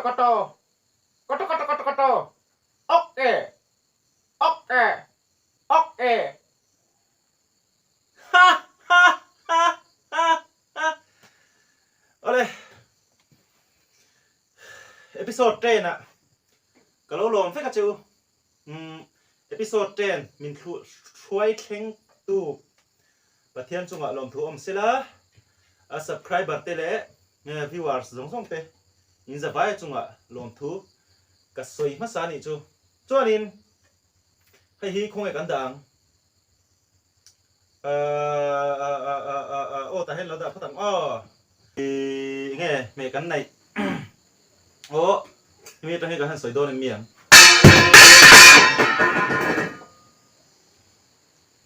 Koto Koto Koto Koto Koto Ok e Ok e Ok e Ha ha ha ha ha Awle Episode 10 ah ka lo lawm vek a che u. Umm Episode 10 min hruai thleng tu Pathian chungah lawmthu awm sela, a subscriber te leh viewers zawng zawng te in zavaia chungah lawmthu ka sawi hmasa anih chu. Chuanin hei hi khawnge kan dah ang? Aw tah hian lo dah phawt ang aw. Enge hmeh kan neih aw hemi atang hi kan han sawi dawn em mi ang.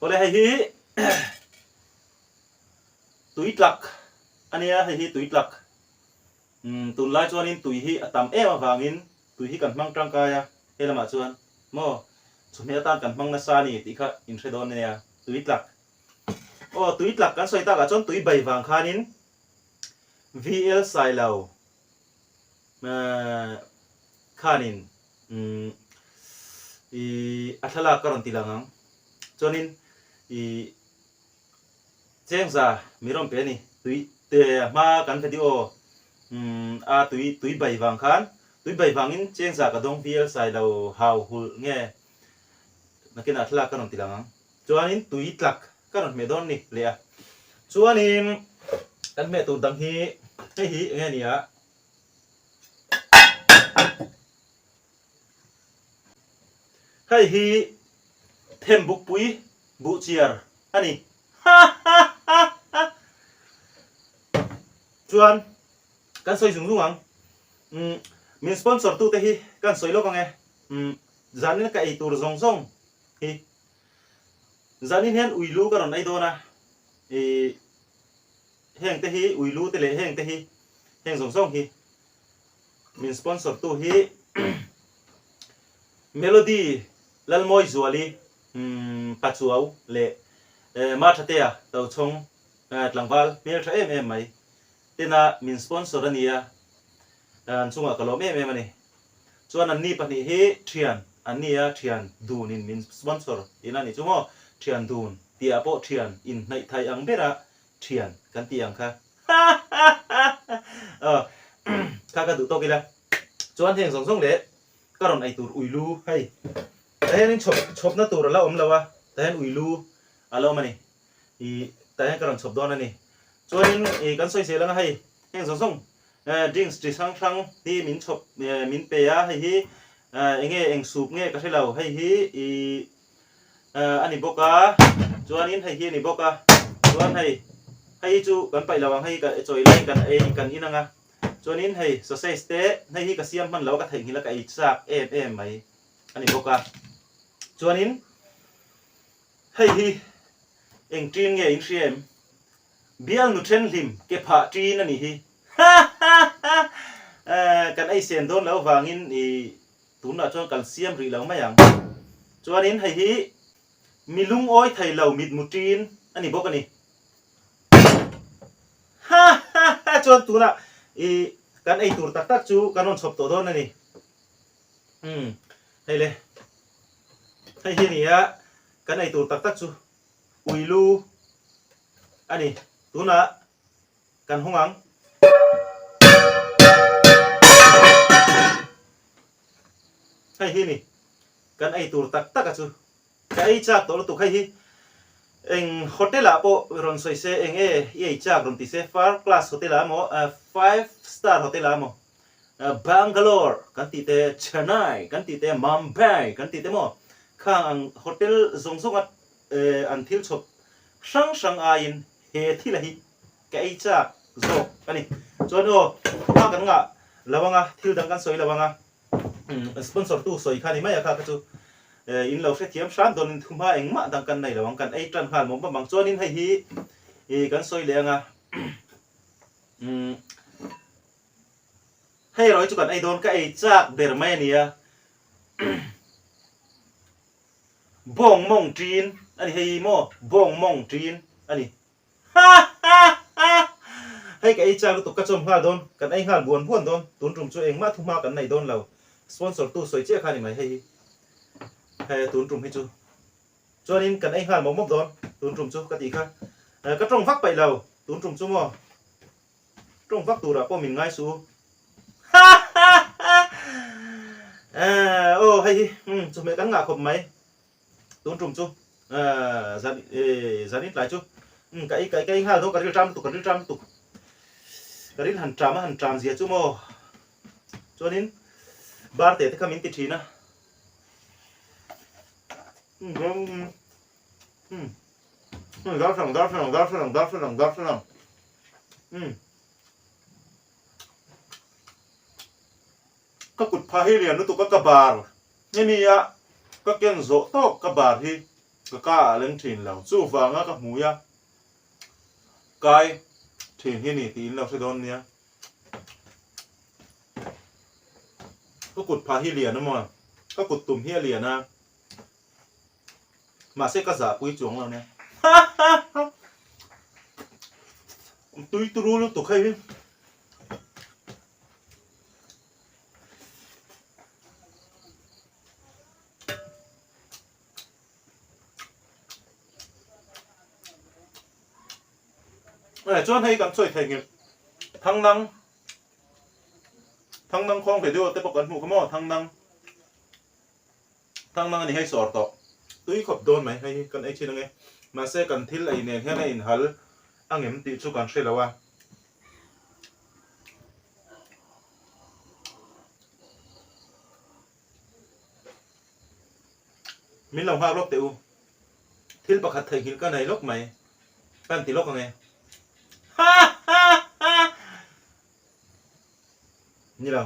Awle hei hi tui tlak ania hei hi tui tlak tunlai chuanin tui hi a tam em avangin tui hi kan hmang tangkai a he lamah chuan maw chawhmeh atan kan hmang nasa a ni tih kha in hre dawn ania tui tlak aw tui tlak kan sawi takah chuan tui bai vang khanin VL Sailo khanin ih a thlalak ka rawn ti lang ang chuanin ih chengza mi rawn pe a ni tui te hma kan video a tui tui bai vang khan tui bai vangin chengza ka dawng vial sai lo hau hulh nge nakinah thlalak ka rawn ti lang ang chuanin tui tlak ka rawn hmeh dawn a ni leh a chuanin kan hmeh tur dang hi hei hi enge ni a. Hei hi Thembukpui buhchiar a ni. Chuan kan sawi zung zung ang. Umm min sponsor tute hi kan sawi lawk ang e. Umm zanin ka ei tur zawng zawng hi. Zanin hian ui lu ka rawn ei dawn a. Ih heng te hi ui lu te leh heng te hi heng zawng zawng hi min sponsor tu hi Melody Lalmawizuali Pachuau leh Mathatea Tochhawng tlangval hmel tha em em mai tena min sponsor a nia an chungah ka lawm em em a ni. Chuan an ni pahnih hi thian an nia thian dun in min sponsor tihna a nih chu maw thian dun tihah pawh thian inhnaih thai ang bera thian kan tih ang kha aw kha ka duh tawk ila chuan heng zawng zawng leh ka rawn ei tur ui lu hei tah hianin chhawp chhawpna tur a la awm lo a tah hian ui lu a la awm a ni ih tah hian ka rawn chhawp dawn a ni chuanin ih kan sawi zel anga hei heng zawng zawng drinks chi hrang hrang hi min chhawp min pe a hei hi eng nge eng soup nge ka hre lo hei hi ih a ni bawk a chuanin hei hi a ni bawk a chuan hei hei hi chu kan paih lo ang hei hi ka chawi lai kan ei kan in ang a chuanin hei sausage te hei hi ka siam hman lo a ka theihnghilh a ka ei chak em em mai a ni bawk a chuanin hei hi eng ṭin nge in hria em bial nu then hlim ke phah ṭin a nih hi ha ha ha kan ei sen dawn loh avangin ih Tunah chuan kan siam rih lo mai ang. Chuanin hei hi mi lungawi thei lo mitmu ṭin a ni bawk a ni. Ha ha ha chuan tunah i kan ei tur tak tak chu kan rawn chhawp tawh dawn a ni. Umm hei le hei hi a ni a kan ei tur tak tak chu ui lu a ni. Tunah Kan hung ang. Hei hi ni kan ei tur tak tak a chu. Ka ei chak tawh lutuk hei hi eng hotel ah pawh rawn sawi se eng e i ei chak rawn ti se far class hotel ah emaw five star hotel ah emaw Bangalore kan tih te Chennai kan tih te Mumbai kan tih te maw khang ang hotel zawng zawng a an thil chhawp hrang hrang aiin he thil a hi Ka ei chak zawk a ni. Chuan aw, thupha kan ngah lo anga, thil dang kan sawi lo anga, sponsor tu sawi kha ni mai a kha kha chu in lo hrethiam hram dawnin thumha engmah dang kan nei lo ang, kan ei tan nghal mawm mawm ang. Chuanin hei hi kan sawi leh anga, hei erawh hi chu kan ei dawn, ka ei chak ber mai a nia. Bawng mawng ṭin a ni hei maw, bawng mawng ṭin a ni. Ha ha ha! Hei ka ei chak lutuk ka chawm nghal dawn, kan ei nghal buan buan dawn, tun tum chu engmah thu hma kan nei dawn lo. Sponsor tu sawi chiah kha ni mai hei hi. He tun tum hi chu chuanin kan ei nghal mawp mawp dawn tun tum chu ka tih kha. Ka tawng vak paih lo tun tum chu maw. Tawng vak turah pawh min ngai suh u. Ha ha ha! Aw hei hi chawhmeh kan ngah khawp mai. Tun tum chu zan zan in tlai chu ka ei ka ei nghal dawn ka ril ṭam lutuk ka ril ṭam lutuk. Ka ril han ṭam a han ṭam zia chu maw. Chuanin bar te te kha min ti ṭhin a. Darthlalang darthlalang darthlalang darthlalang darthlalang umm ka kut phah hi lian lutuk a ka bar hemi a ka ken zawh tawk ka bar hi ka ka ah leng thin lo chuvanga ka hmui a kai thin hi ni tiin lo hre dawn nia ka kut phah hi lian a maw ka kut tum hi a lian a. Mahse ka zahpui chuang lo nia. Tui turu lutuk hei hi. Chuan hei kan sawi thei nghilh. Thangnang Thangnang khawng video te pawh kan hmuh kha maw Thangnang. Thangnang a ni hei sawr tawh. Tui khawp dawn mai hei hi kan ei thin ange. Mahse kan thil ei nen hian a inhal angem tih chu kan hre lo a. Min lo nghak lawk teh u. Thil pakhat theihnghilh ka nei lawk mai. Kan ti lawk ange. Ha ha ha! Ni lo.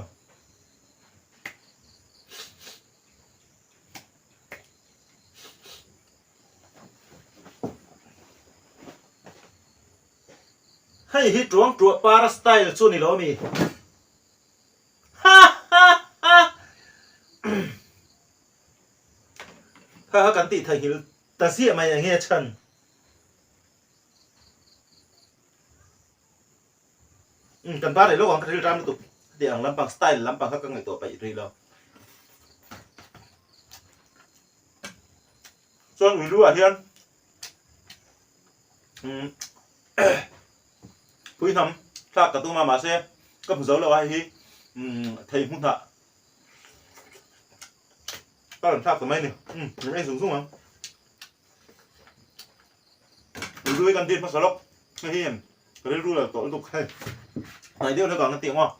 Hei hi tuang tuah para style chu ni lo mi. Ha ha ha. Ha ha kan tih theihnghilh ta ziah mai eng nge chhan. Umm kan bar rih lawk ang ka ril ram lutuk tih ang lampang style lampang kha ka ngaihtuah paih rih lo. Chuan ui lu ah hian umm pui hnam thlak ka tum a mahse ka hmu zo lo a hei hi umm thei hmu hnah ka rawn thlak ta mai a ni umm min ei zung zung ang. Ui lu hi kan dil hmasa lawk hei hi ka rilru lo tawh lutuk hei hnai deuh hlek ang ka ti ang aw.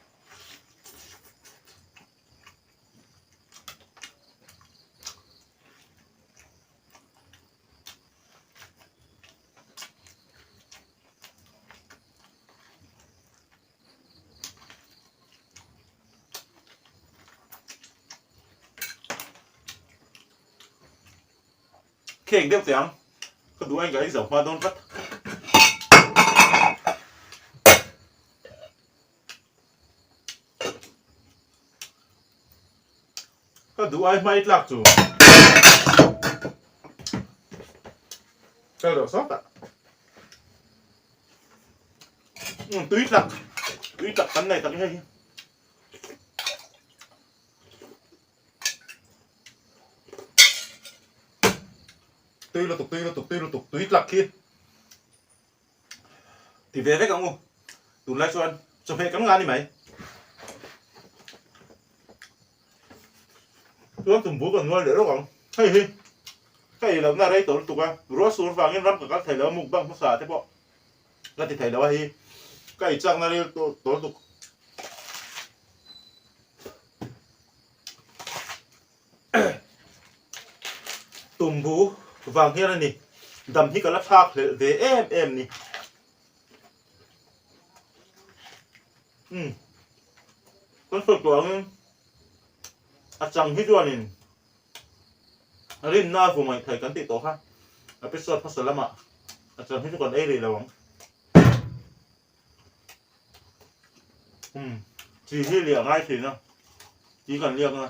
Kheng deuh teh ang, ka duh ain ka ei zo hma dawn tlat. Ka duh ai hmai tlak chu. Kal rawh sawt ah. Tui tlak, tui tlak kan nei tak hi hei. Tui lutuk tui lutuk tui lutuk tui tlak khi ti ve vek ang u tunlai chuan chawhmeh kan ngah a ni mai chuan tumbu kan nual leh rawk ang hei hi ka ei lohna rei tawh lutuk a ruah sur vangin ram ka kal thei lo a mukbang hmasa te pawh ka ti thei lo a hei ka ei chakna rei tawh lutuk. Tumbu vang hian a ni. Dam hi ka la thlak hlelh ve em em ni. Umm. Kan sawi tawh angin a chang hi chuanin rinna a vungaih thei kan tih tawh kha episode hmasa lamah a chang hi chu kan ei rih lo ang. Umm chi hi liah ngai thin a chi kan liak a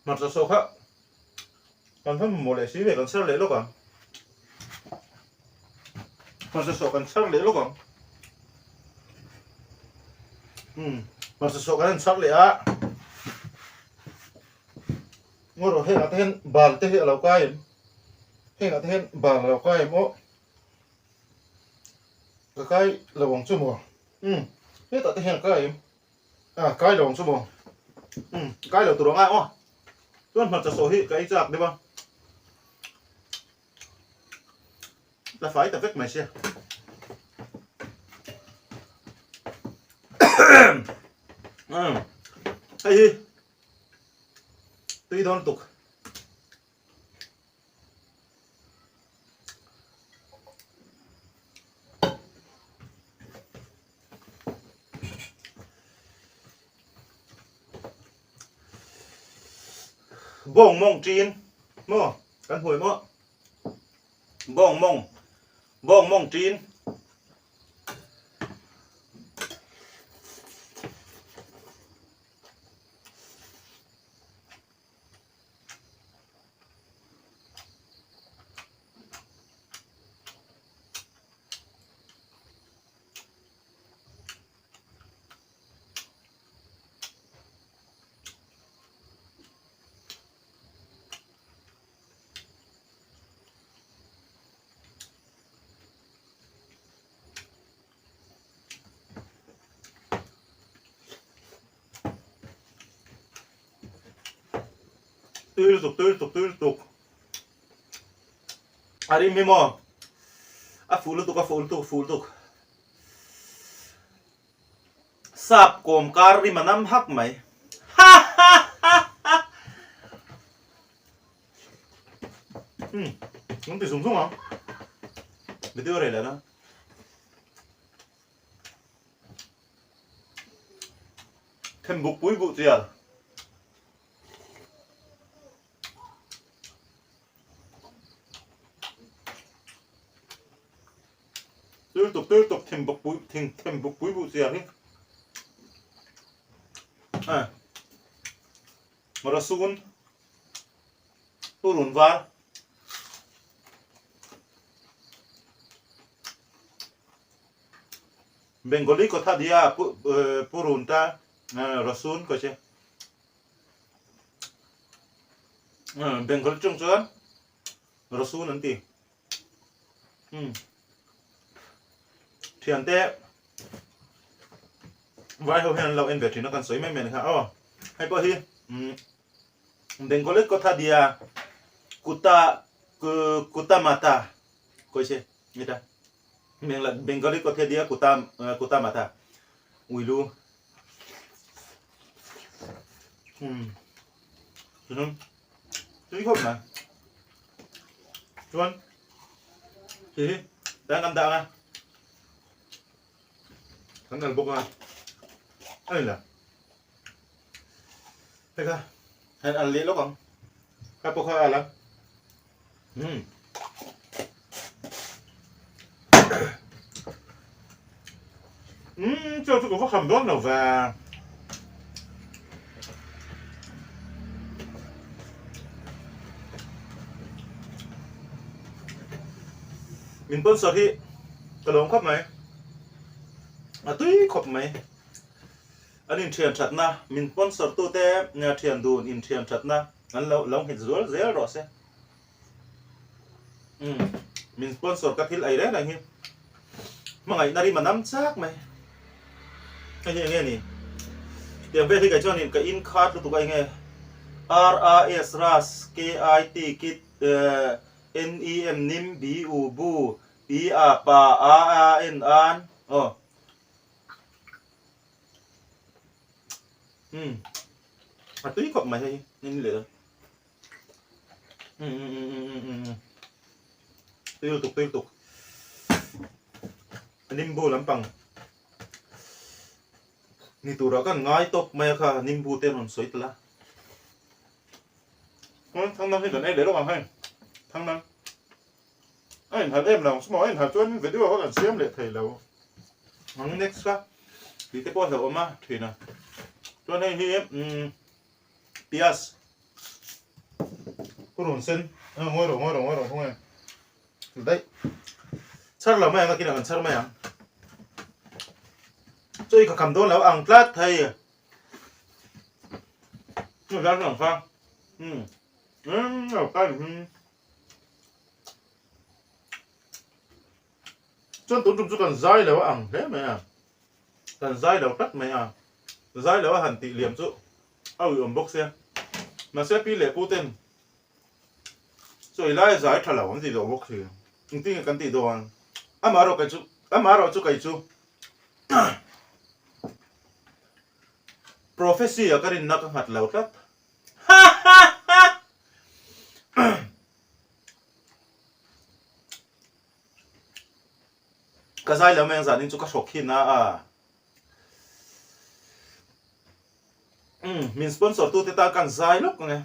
hmarcha sawh kha kan hman mamawh leh si ve kan ser leh lawk ang. Hmarcha sawh kan chhar leh lawk ang. Umm hmarcha sawh kan han chhar leh a. Ngaw rawh hengah te hian bal te hi a lo kai em? Hengah te hian bal a lo kai em aw? Ka kai lo ang chu maw? Umm hetah te hian a kai em? A kai lo ang chu maw? Umm kai lo tur ang ai aw. Chuan hmarcha sawh hi ka ei chak deuh a. La fai ta vek mai sia. Umm hei hi tui dawn tuk. Bawng mawng ṭin maw kan hmuai maw bawng mawng bawng mawng ṭin. Tui lutuk tui lutuk tui lutuk a rim hi maw a fuh lutuk a fuh lutuk a fuh lutuk sap kawm kar rim a nam hak mai ha ha ha ha um an ti zung zung ang video rei leh na. Thembuk pui buh chial. Tui tuk tui tuk thembuk pui thing thembuk pui buh chial hi. A rasun purun var. Bengali kotha dia purun ta rasun koise. Bengali chung chuan rasun an ti. Um thiante vai ho hian an lo en ve thin a kan sawi mai mai ni kha aw hei pawh hi um Bengali kotha dia kuta kuta mata koise eta Bengali kotha dia kuta kuta mata uilu um tui khawp mai chuan khi hi tan kan dah ang a kan nal bawk a a ni la hei kha hei an leh lawk ang kha pawh kha a la um um chaw chu ka va kham dawn lo ve. Min sponsor hi ka lawm khawp mai a tui khawp mai an inthian thatna min sponsor tute thian dun inthian thatna an lo lo nghet zual zel rawh se umm min sponsor ka thil ei reng reng hi hmangaihna rim a nam chak mai hei hi enge ni tiang vel hi kei chuanin ka in khat lutuk a enge R A S ras K I T kit N E M nim B U bu P A pa A A N an aw umm a tui khawp mai hei hi ni leh Tui lutuk tui lutuk nimbu lampang ni turah kan ngai tawp mai a kha nimbu te an rawn sawi tel a thang dang hi kan ei leh lawk ang hei thang dang a inhalh em lo ang chu maw a inhalh chuan video kha kan siam leh thei lo ang next kha tih te pawh a hlauhawm a thin a chuan hei hi umm Pias Purun sen ngawi rawh ngawi rawh ngawi rawh khawnge daih. Chhar lo mai ang a kinah kan chhar mai ang. Chaw i ka kham dawn lo ang tlat thei. Hei zar ang kha. Um. Um lo kan hum. Chuan tun tum chu kan zai lo a ang hle mai a. Kan zai lo tlat mai a. Zai lo a han tih liam chu a uiawm bawk sia. Mahse pi leh pu ten Sawi lai zai tha lo an ti dawh bawk si. Engtin nge kan tih dawn? Amah erawh kei chu, amah erawh chu kei chu Prophecy a ka rinna ka nghat lo tlat. Ha ha ha! Ka zai lo mai ang zanin chu ka hrawk hin a. Umm, min sponsor tute tan kan zai lawk ang e.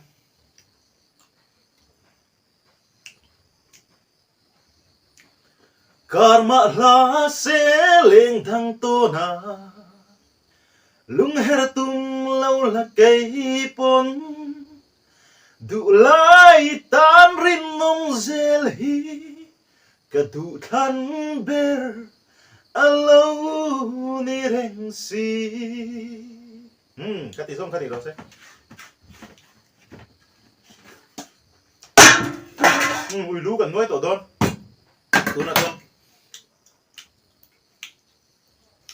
Karma hla se leng dang tawn a, lungher tum lo la kei pawn, duhlai tan rinawm zel hi ka duhthlan ber a lo ni reng si. Umm, ka ti zawng kha ni lo se. Umm, ui lu kan nuai tawh dawn. Tunah chuan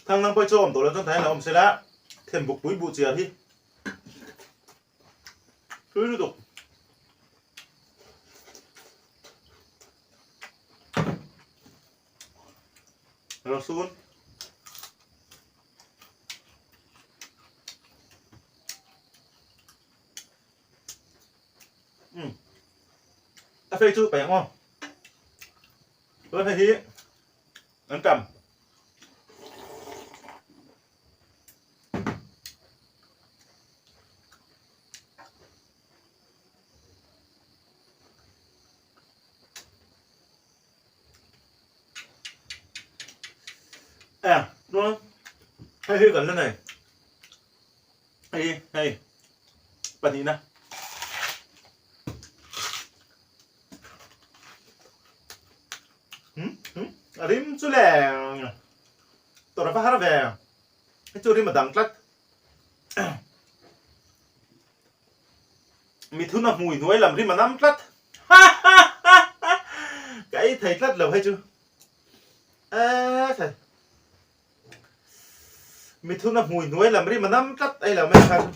thang lang pawh chu awm tawh lo chuan thain la awm sela them buk pui buh chiar hi tui lutuk. Rasun. Umm a phei chu paih ang aw chuan hei hi an tam à đúng không hei hi kan la nei hei hei pahnihna hmm hmm a rim chu le tawrh a va har ve hei chu rim a dang tlat Mithun a hmui hnuai lam rim a nam tlat. Ha ha ha ha! Ka ei thei tlat lo hei chu. Eee thei. Mithun a hmui hnuai lam rim a nam tlat ei lo mai kha chu.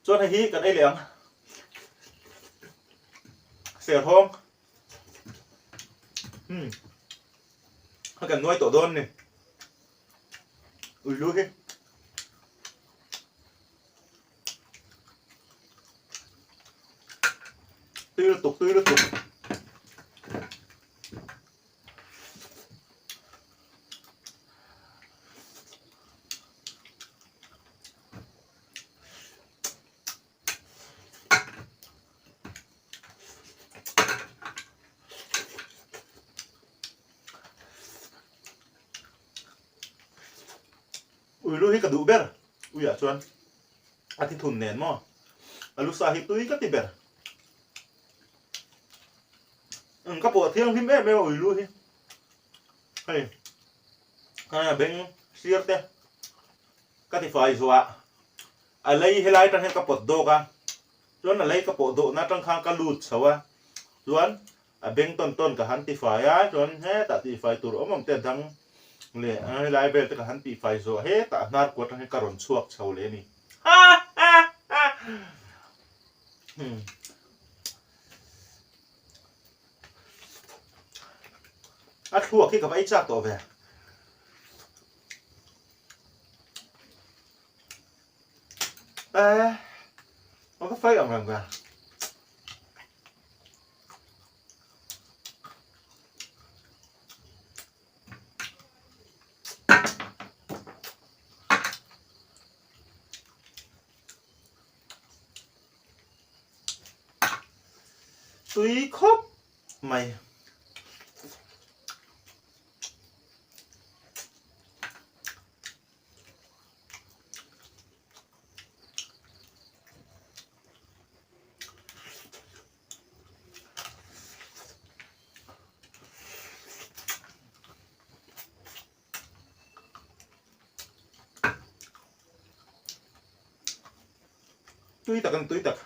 Chuan hei hi kan ei leh ang. Serhawng. Hmm. A kan nuai tawh dawn ni. Ui lu hi. Tui lutuk, tui lutuk. Ui lu hi ka duh ber. Uiah chuan a thi thun nen maw? A lu sa hi tui ka ti ber. Eng ka pawh thianghlim em em a ui lu hi. Hei hei a beng sir te ka ti fai zuah a lei helai atang hian ka pawt dawk a chuan a lei ka pawh dawhna atang khan ka lut chho a chuan A beng tawn tawn ka han tifai a, chuan hetah tihfai tur awm awm te a dang leh a, helai vel te ka han tihfai zawh hetah hnar kuat atang hian ka rawn chhuak chho leh a ni. Ha ha ha! A thluak hi ka va ei chak tawh ve. Eh, a va fai ang reng ve. Tui khawp mai. Tui tak an tui tak.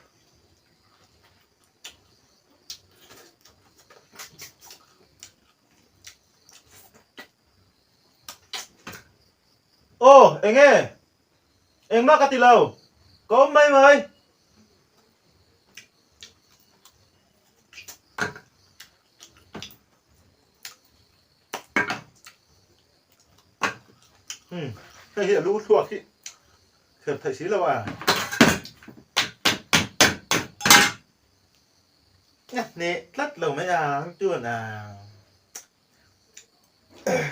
Aw, eng nge? Engmah ka ti lo. Ka awm mai mai. Hmm, hei hi a lu thluak hi kher theih si lo a. Nga hneh tlat lo mai ang chuan a.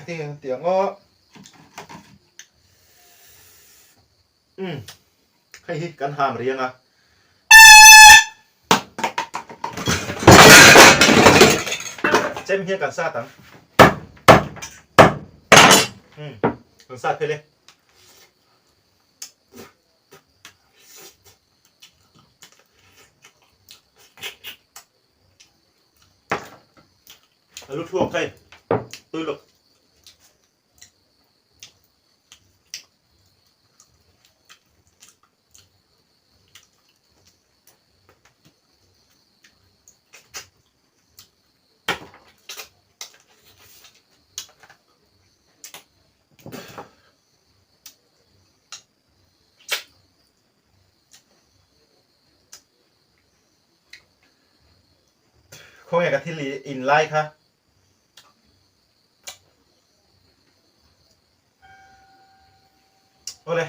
Tiang tiang aw. Hmm, hei hi kan ham riang a. Chem hian kan sat ang. Hmm, kan sat phel e. A lu thuak hei. Tui luk. Khawnge ka thil in lai kha. Awle,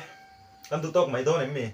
kan duh tawk mai dawn em mi?